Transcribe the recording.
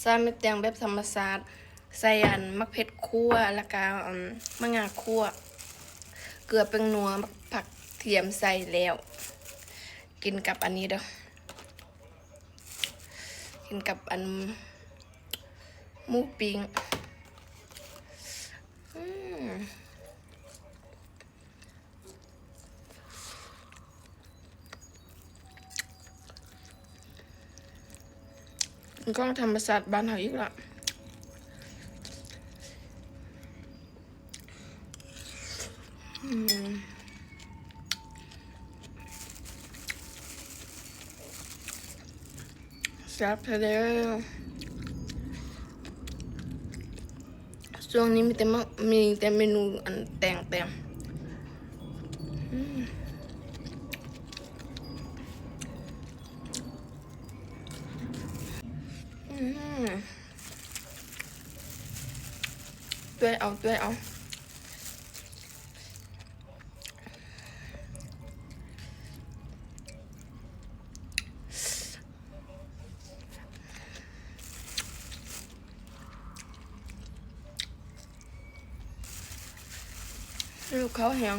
ຊາດແມ່ແຕງແບບທຳມະຊາດ ໃສ່ອັນໝາກເຜັດຂົ້ວ ແລ້ວກະ ອືມ ໝາກງາຂົ້ວ ເກືອ ແປ້ງນົວ ໝາກ ຜັກທຽມໃສ່ແລ້ວ ກິນກັບອັນນີ້ເດີ້ ກິນກັບອັນໝູປີ້ງ ອືມ. ຂອງທຳມະຊາດບ້ານເຮົາອີກລະ ອືມ ແຊບແທ້ເດີ້. ຊ່ວງນີ້ມີແຕ່ ມີແຕ່ເມນູອັນແຕງແຕ່ ອືມ ອືມ ເປື່ອຍເອົາ ເປື່ອຍເອົາ. ຫິວເຂົ້າແຮງ.